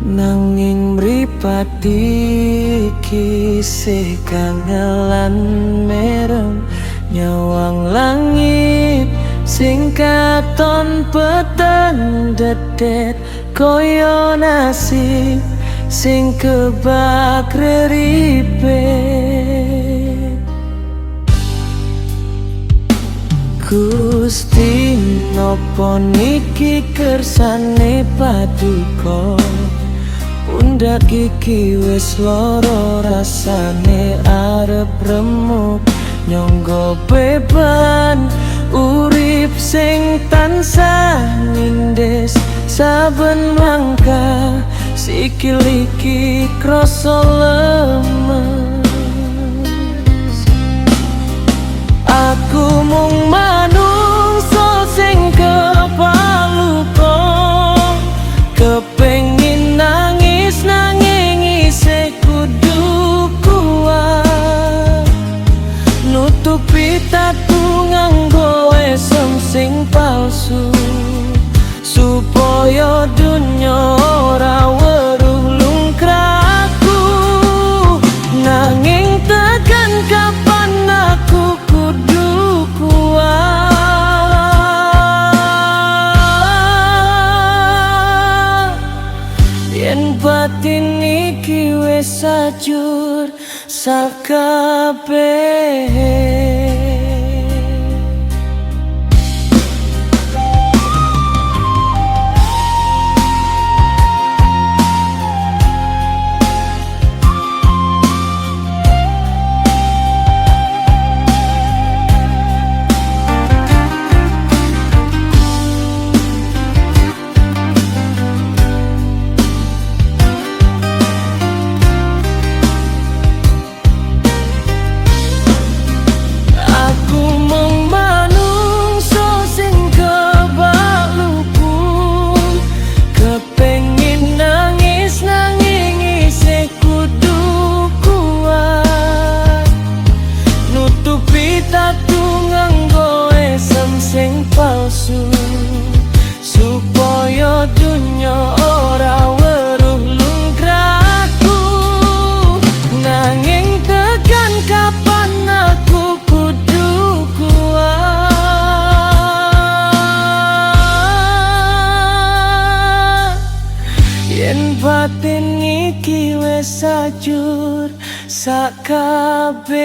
Nanging mripat iki isih kangelan merem, nyawang langit sing katon peteng dedet koyo nasib sing kebak reripet. Gusti, nopo niki kersane paduka? Pundak iki wis loro, rasane arep remuk, nyangga beban urip sing tansah nindes saben mangkah. Sikil iki krasa lemes. Aku mung manungsa sing kepaluka, kepengin nangis nanging isih kudu kuat, nutupi tatu nganggo esem sing palsu supaya dunya ora weruh lungkrahku. Nanging tekan kapan aku kudu kuat yen batin iki wis ajur sakabehe? Aku mung manungsa sing kebak luput, kepengin nangis nanging isih kudu kuat, nutupi tatu nganggo esem sing palsu supaya dunya ora weruh lungkrahku. Nanging tekan kapan aku kudu kuat yen batin iki wis ajur sakabehe?